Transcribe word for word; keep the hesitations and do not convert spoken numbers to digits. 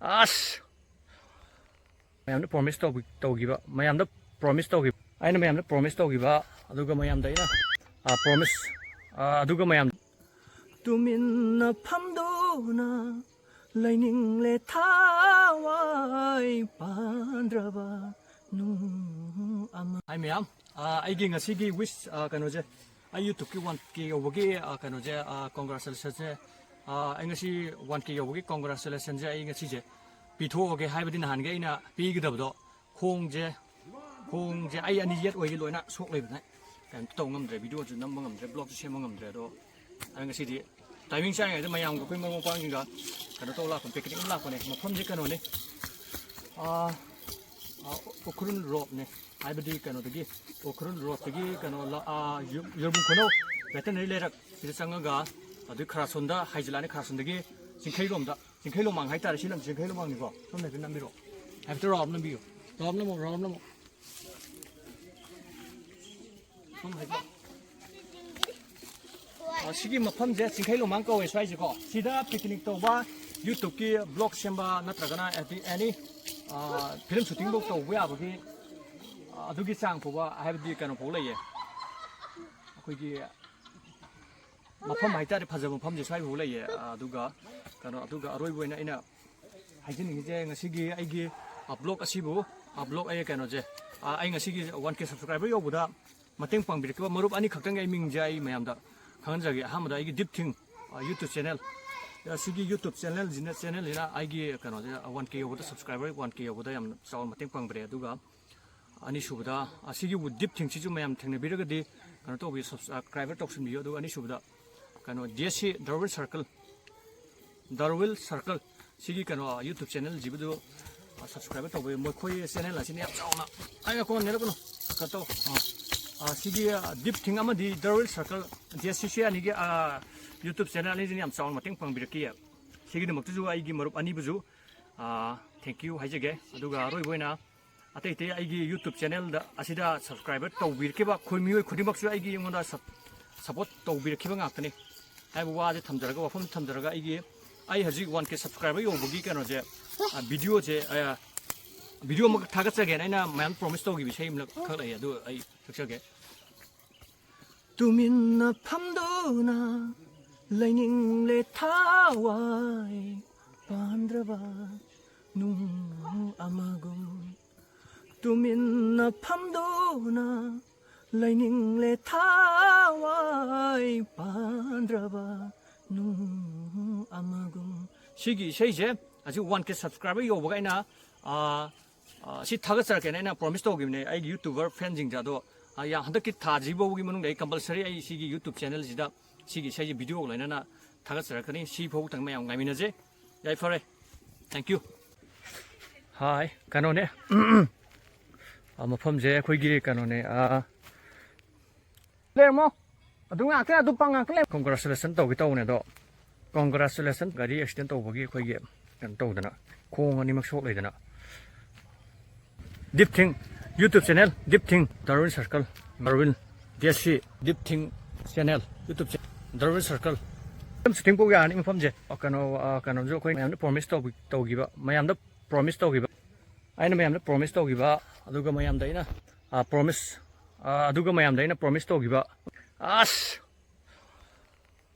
ꯑꯁ, ꯃꯌꯥꯝꯗ ꯄ꯭ꯔꯣꯃꯤꯁ ꯇꯧꯈꯤꯕ, ꯃꯌꯥꯝꯗ ꯄ꯭ꯔꯣꯃꯤꯁ ꯇꯧꯈꯤꯕ, ꯑꯩꯅ ꯃꯌꯥꯝꯗ ꯄ꯭ꯔꯣꯃꯤꯁ ꯇꯧꯈꯤꯕ, ꯑꯗꯨꯒ ꯃꯌꯥꯝꯗ ꯑꯩꯅ ꯄ꯭ꯔꯣꯃꯤꯁ, ꯑꯗꯨꯒ ꯃꯌꯥꯝ ꯇꯨꯃꯤꯟꯅ ꯐꯝꯗꯨꯅ ꯂꯩꯅꯤꯡꯂꯦ ꯊꯋꯥꯏ ꯄꯥꯟꯗ꯭ꯔꯕ ꯅꯨꯡ ꯑꯃ꯫ ꯍꯥꯏ ꯃꯌꯥꯝ, ꯑ, ꯑꯩꯒꯤ ꯉꯁꯤꯒꯤ ꯋꯤꯁ, ꯑ, ꯀꯩꯅꯣꯁꯦ, ꯑꯩ ꯌꯨꯇ꯭ꯌꯨꯕꯀꯤ ꯋꯥꯟ ꯀꯦ ꯌꯧꯕꯒꯤ, ꯑ, ꯀꯩꯅꯣꯁꯦ, ꯑ, ꯀꯣꯡꯒ꯭ꯔꯦꯆꯨꯂꯦꯁꯟꯁꯦ, ꯑ, ꯑꯩ ꯉꯁꯤ ꯋꯥꯟ ꯀꯦ ꯌꯧꯕꯒꯤ ꯀꯣꯡꯒ꯭ꯔꯦꯆꯨꯂꯦꯁꯟꯁꯦ ꯑꯩ ꯉꯁꯤꯁꯦ ꯄꯤꯊꯣꯛꯑꯒꯦ ꯍꯥꯏꯕꯗꯤ ꯅꯍꯥꯟꯒꯤ ꯑꯩꯅ ꯄꯤꯒꯗꯕꯗꯣ ꯈꯣꯡꯁꯦ, ꯈꯣꯡꯁꯦ ꯑꯩ ꯑꯅꯤ ꯌꯦꯠ ꯑꯣꯏꯒꯤ ꯂꯣꯏꯅ ꯁꯣꯛ ꯂꯩꯕꯅꯦ꯫ ꯀꯩꯝꯇ ꯇꯧ ꯉꯝꯗ꯭ꯔꯦ, ꯚꯤꯗꯤꯑꯣꯁꯨ ꯅꯝꯕ ꯉꯝꯗ꯭ꯔꯦ, ꯕ꯭ꯂꯣꯒꯁꯨ ꯁꯦꯝꯕ ꯉꯝꯗ꯭ꯔꯦ꯫ ꯑꯗꯣ ꯑꯩ ꯉꯁꯤꯗꯤ ꯇꯥꯏꯃꯤꯡ ꯆꯥꯔꯤꯉꯩꯗ ꯃꯌꯥꯝꯒ ꯑꯩꯈꯣꯏ ꯃꯔꯨꯞ ꯃꯄꯥꯡꯁꯤꯡꯒ ꯀꯩꯅꯣ ꯇꯧ ꯂꯥꯛꯄꯅꯦ, ꯄꯤꯛꯅꯤꯛ ꯑꯃ ꯂꯥꯛꯄꯅꯦ꯫ ꯃꯐꯝꯁꯦ ꯀꯩꯅꯣꯅꯦ, ꯑꯥ, ꯑꯥ, ꯎꯈ꯭ꯔꯨꯜ ꯔꯣꯗꯅꯦ, ꯍꯥꯏꯕꯗꯤ ꯀꯩꯅꯣꯗꯒꯤ, ꯎꯈ꯭ꯔꯨꯜ ꯔꯣꯗꯇꯒꯤ ꯀꯩꯅꯣ ꯂ-, ꯑꯥ, ꯌꯨ-, ꯌꯨꯔꯕꯨꯡ ꯈꯨꯅꯧ ꯚꯦꯇꯅꯔꯤ ꯂꯩꯔꯛ ꯁꯤꯗ ꯆꯪꯉꯒ ꯑꯗꯨꯒꯤ ꯈꯔ ꯁꯣꯝꯗ ꯍꯥꯏꯖꯤꯜꯂꯛꯑꯅꯤ, ꯈꯔ ꯁꯣꯝꯗꯒꯤ ꯆꯤꯡꯈꯩꯔꯣꯝꯗ, ꯆꯤꯡꯈꯩ ꯂꯣꯃꯥꯡ ꯍꯥꯏꯇꯥꯔꯦ, ꯁꯤ ꯂꯝ ꯆꯤꯡꯈꯩ ꯂꯣꯃꯥꯡꯅꯤꯀꯣ꯫ ꯁꯣꯝꯗ ꯍꯥꯏꯐꯦꯠ ꯅꯝꯕꯤꯔꯣ, ꯍꯥꯏꯐꯦꯠ ꯔꯥꯎꯟ ꯅꯝꯕꯤꯌꯨ, ꯔꯥꯎꯟ ꯅꯝꯃꯣ, ꯔꯥꯎꯟ ꯅꯝꯃꯣ꯫ ꯁꯣꯝ ꯍꯥꯏꯐꯦꯠ꯫ ꯑ, ꯁꯤꯒꯤ ꯃꯐꯝꯁꯦ ꯆꯤꯡꯈꯩ ꯂꯣꯃꯥꯡ ꯀꯧꯋꯦ ꯁ꯭ꯋꯥꯏꯁꯦꯀꯣ꯫ ꯁꯤꯗ ꯄꯤꯛꯅꯤꯛ ꯇꯧꯕ, ꯌꯨꯇ꯭ꯌꯨꯕꯀꯤ ꯕ꯭ꯂꯣꯒ ꯁꯦꯝꯕ ꯅꯠꯇ꯭ꯔꯒꯅ ꯑꯦꯅꯤ, ꯑ, ꯐꯤꯂꯝ ꯁꯨꯇꯤꯡꯐꯧ ꯇꯧꯕ ꯌꯥꯕꯒꯤ, ꯑ, ꯑꯗꯨꯒꯤ ꯆꯥꯡ ꯐꯥꯎꯕ, ꯍꯥꯏꯕꯗꯤ ꯀꯩꯅꯣ ꯐꯥꯎ ꯂꯩꯌꯦ꯫ ꯑꯩꯈꯣꯏꯒꯤ ꯃꯐꯝ ꯍꯥꯏꯇꯥꯔꯦ, ꯐꯖꯕ ꯃꯐꯝꯁꯦ ꯁ꯭ꯋꯥꯏꯐꯥꯎ ꯂꯩꯌꯦ꯫ ꯑꯗꯨꯒ ꯀꯩꯅꯣ, ꯑꯗꯨꯒ ꯑꯔꯣꯏꯕ ꯑꯣꯏꯅ ꯑꯩꯅ ꯍꯥꯏꯖꯅꯤꯡꯉꯤꯁꯦ, ꯉꯁꯤꯒꯤ ꯑꯩꯒꯤ, ꯑ, ꯕ꯭ꯂꯣꯒ ꯑꯁꯤꯕꯨ, ꯑ, ꯕ꯭ꯂꯣꯒ ꯑꯩ ꯀꯩꯅꯣꯁꯦ, ꯑ, ꯑꯩ ꯉꯁꯤꯒꯤ ꯋꯥꯟ ꯀꯦ ꯁꯕꯁꯀ꯭ꯔꯥꯏꯕꯔ ꯌꯧꯕꯗ ꯃꯇꯦꯡ ꯄꯥꯡꯕꯤꯔꯛꯈꯤꯕ ꯃꯔꯨꯞ ꯑꯅꯤꯈꯛꯇꯪꯒꯤ ꯑꯩ ꯃꯤꯡꯁꯦ ꯑꯩ ꯃꯌꯥꯝꯗ ꯈꯪꯍꯟꯖꯒꯦ꯫ ꯑꯍꯥꯟꯕꯗ ꯑꯩꯒꯤ ꯗꯤꯞ ꯊꯤꯡ, ꯑ, ꯌꯨꯇ꯭ꯌꯨꯕ ꯆꯦꯅꯦꯜ, ꯑ, ꯁꯤꯒꯤ ꯌꯨꯇ꯭ꯌꯨꯕ ꯆꯦꯅꯦꯜꯁꯤꯅ, ꯆꯦꯅꯦꯜꯁꯤꯅ ꯑꯩꯒꯤ ꯀꯩꯅꯣꯁꯦ, ꯑ, ꯋꯥꯟ ꯀꯦ ꯌꯧꯕꯗ, ꯁꯕꯁꯀ꯭ꯔꯥꯏꯕꯔ ꯋꯥꯟ ꯀꯦ ꯌꯧꯕꯗ ꯌꯥꯝꯅ ꯆꯥꯎꯅ ꯃꯇꯦꯡ ꯄꯥꯡꯕꯤꯔꯦ꯫ ꯑꯗꯨꯒ ꯑꯅꯤꯁꯨꯕꯗ, ꯑꯁꯤꯒꯤ ꯗꯤꯞ ꯊꯤꯡꯁꯤꯁꯨ ꯃꯌꯥꯝ ꯊꯦꯡꯅꯕꯤꯔꯒꯗꯤ ꯀꯩꯅꯣ ꯇꯧꯕꯤꯌꯨ, ꯁꯕꯁꯀ꯭ꯔꯥꯏꯕꯔ ꯇꯧꯁꯤꯟꯕꯤꯌꯨ꯫ ꯑꯗꯨꯒ ꯑꯅꯤꯁꯨꯕꯗ ꯀꯩꯅꯣ, D S C ꯗꯔꯋꯤꯜ circle, ꯗꯔꯋꯤꯜ circle ꯁꯤꯒꯤ ꯀꯩꯅꯣ ꯌꯨꯇ꯭ꯌꯨꯕ ꯆꯦꯅꯦꯜꯁꯤꯕꯨꯗꯨ ꯁꯕꯁꯀ꯭ꯔꯥꯏꯕꯔ ꯇꯧꯕꯤꯌꯨ꯫ ꯃꯈꯣꯏ ꯆꯦꯅꯦꯜ ꯑꯁꯤꯅ ꯌꯥꯝ ꯆꯥꯎꯅ, ꯑꯩ ꯉꯥꯏꯈꯣ, ꯅꯦꯔꯛꯀꯅꯨ, ꯀꯠ ꯇꯧ꯫ ꯑ, ꯑ, ꯁꯤꯒꯤ, ꯑ, ꯗꯤꯞ ꯊꯤꯡ ꯑꯃꯗꯤ ꯗꯔꯋꯤꯜ ꯁꯔꯀꯜ, ꯗꯤ ꯑꯦꯁ ꯁꯤ ꯁꯤ ꯑꯅꯤꯒꯤ, ꯑ, ꯌꯨꯇ꯭ꯌꯨꯕ ꯆꯦꯅꯦꯜ ꯑꯅꯤꯁꯤꯅ ꯌꯥꯝ ꯆꯥꯎꯅ ꯃꯇꯦꯡ ꯄꯥꯡꯕꯤꯔꯛꯈꯤ꯫ ꯁꯤꯒꯤꯗꯃꯛꯇꯁꯨ ꯑꯩꯒꯤ ꯃꯔꯨꯞ ꯑꯅꯤꯕꯨꯁꯨ, ꯑ, ꯊꯦꯡꯀ꯭ꯌꯨ ꯍꯥꯏꯖꯒꯦ꯫ ꯑꯗꯨꯒ ꯑꯔꯣꯏꯕ ꯑꯣꯏꯅ ꯑꯇꯩ ꯑꯇꯩ ꯑꯩꯒꯤ ꯌꯨꯇ꯭ꯌꯨꯕ ꯆꯦꯅꯦꯜꯗ ꯑꯁꯤꯗ ꯁꯕꯁꯀ꯭ꯔꯥꯏꯕꯔ ꯇꯧꯕꯤꯔꯛꯈꯤꯕ ꯑꯩꯈꯣꯏ ꯃꯤꯑꯣꯏ ꯈꯨꯗꯤꯡꯃꯛꯁꯨ ꯑꯩꯒꯤ ꯑꯩꯉꯣꯟꯗ ꯁꯞ-, ꯁꯞꯄꯣꯔꯠ ꯇꯧꯕꯤꯔꯛꯈꯤꯕ ꯉꯥꯛꯇꯅꯤ ꯍꯥꯏꯕ ꯋꯥꯁꯦ ꯊꯝꯖꯔꯒ, ꯋꯥꯐꯝ ꯊꯝꯖꯔꯒ, ꯑꯩꯒꯤ ꯑꯩ ꯍꯧꯖꯤꯛ ꯋꯥꯟ ꯀꯦ ꯁꯕꯁꯀ꯭ꯔꯥꯏꯕꯔ ꯌꯧꯕꯒꯤ ꯀꯩꯅꯣꯁꯦ, ꯚꯤꯗꯤꯑꯣꯁꯦ, ꯚꯤꯗꯤꯑꯣ ꯑꯃꯈꯛ ꯊꯥꯒꯠꯆꯒꯦꯅ ꯑꯩꯅ ꯃꯌꯥꯝ ꯄ꯭ꯔꯣꯃꯤꯁ ꯇꯧꯈꯤꯕ ꯏꯁꯩ ꯑꯃꯈꯛ ꯂꯩꯌꯦ, ꯑꯗꯨ ꯑꯩ ꯁꯛꯆꯒꯦ꯫ ꯇꯨꯃꯤꯟꯅ ꯐꯝꯗꯨꯅ ꯂꯩꯅꯤꯡꯂꯦ ꯊꯋꯥꯏ ꯄꯥꯟꯗ꯭ꯔꯕ ꯅꯨꯡ ꯑꯃꯒꯨꯝ꯫ ꯇꯨꯃꯤꯟꯅ ꯐꯝꯗꯨꯅ ꯂꯩꯅꯤꯡꯂꯦ ꯊꯋꯥꯏ ꯄꯥꯟꯗ꯭ꯔꯕ ꯅꯨꯡ ꯑꯃꯒꯨꯝ꯫ ꯁꯤꯒꯤ ꯏꯁꯩꯁꯦ ꯍꯧꯖꯤꯛ ꯋꯥꯟ ꯀꯦ ꯁꯕꯁꯀ꯭ꯔꯥꯏꯕꯔ ꯌꯧꯕꯒ ꯑꯩꯅ, ꯑꯥ, ꯑꯥ, ꯁꯤ ꯊꯥꯒꯠꯆꯔꯛꯀꯦꯅ ꯑꯩꯅ ꯄ꯭ꯔꯣꯃꯤꯁ ꯇꯧꯈꯤꯕꯅꯦ ꯑꯩꯒꯤ ꯌꯨꯇ꯭ꯌꯨꯕꯔ ꯐꯦꯟꯁꯤꯡꯁꯦ꯫ ꯑꯗꯣ, ꯑꯥ, ꯌꯥ-, ꯍꯟꯗꯛꯀꯤ ꯊꯥꯁꯤ ꯐꯥꯎꯕꯒꯤ ꯃꯅꯨꯡꯗ ꯑꯩ ꯀꯝꯄꯜꯁꯔꯤ ꯑꯩ ꯁꯤꯒꯤ ꯌꯨꯇ꯭ꯌꯨꯕ ꯆꯦꯅꯦꯜꯁꯤꯗ ꯁꯤꯒꯤ ꯏꯁꯩꯁꯦ ꯚꯤꯗꯤꯑꯣꯒ ꯂꯣꯏꯅꯅ ꯊꯥꯒꯠꯆꯔꯛꯀꯅꯤ꯫ ꯁꯤ ꯐꯥꯎꯕꯇꯪ ꯃꯌꯥꯝ ꯉꯥꯏꯃꯤꯟꯅꯁꯦ꯫ ꯌꯥꯏꯐꯔꯦ꯫ Thank you꯫ ꯍꯥꯏ, ꯀꯩꯅꯣꯅꯦ꯫ ꯑ, ꯃꯐꯝꯁꯦ ꯑꯩꯈꯣꯏꯒꯤ ꯀꯩꯅꯣꯅꯦ, ꯑ, ꯂꯩꯔꯝꯃꯣ꯫ ꯑꯗꯨ ꯉꯥꯛꯇ, ꯑꯗꯨ ꯄꯪ ꯉꯥꯛꯇ ꯂꯩ꯫ Congratulation ꯇꯧꯒꯦ ꯇꯧꯕꯅꯦ ꯑꯗꯣ꯫ Congratulation, ꯒꯥꯔꯤ ꯑꯦꯛꯁꯤꯗꯦꯟ ꯇꯧꯕꯒꯤ ꯑꯩꯈꯣꯏꯒꯤ ꯀꯩꯅꯣ ꯇꯧꯗꯅ, ꯈꯣꯡ ꯑꯅꯤꯃꯛ ꯁꯣꯛ ꯂꯩꯗꯅ꯫ Deep Think YouTube channel, Deep Think Darwin Circle, Darwin, D S C, Deep Think channel, YouTube channel, Darwin Circle꯫ Shooting ꯄꯨ ꯌꯥꯔꯅꯤ ꯃꯐꯝꯁꯦ꯫ ꯑ, ꯀꯩꯅꯣ, ꯑ, ꯀꯩꯅꯣꯁꯨ ꯑꯩꯈꯣꯏ ꯃꯌꯥꯝꯗ ꯄ꯭ꯔꯣꯃꯤꯁ ꯇꯧꯕꯤ-, ꯇꯧꯈꯤꯕ, ꯃꯌꯥꯝꯗ ꯄ꯭ꯔꯣꯃꯤꯁ ꯇꯧꯈꯤꯕ, ꯑꯩꯅ ꯃꯌꯥꯝꯗ ꯄ꯭ꯔꯣꯃꯤꯁ ꯇꯧꯈꯤꯕ, ꯑꯗꯨꯒ ꯃꯌꯥꯝꯗ ꯑꯩꯅ, ꯑ, ꯄ꯭ꯔꯣꯃꯤꯁ, ꯑ, ꯑꯗꯨꯒ ꯃꯌꯥꯝꯗ ꯑꯩꯅ ꯄ꯭ꯔꯣꯃꯤꯁ ꯇꯧꯈꯤꯕ, ꯑꯁ,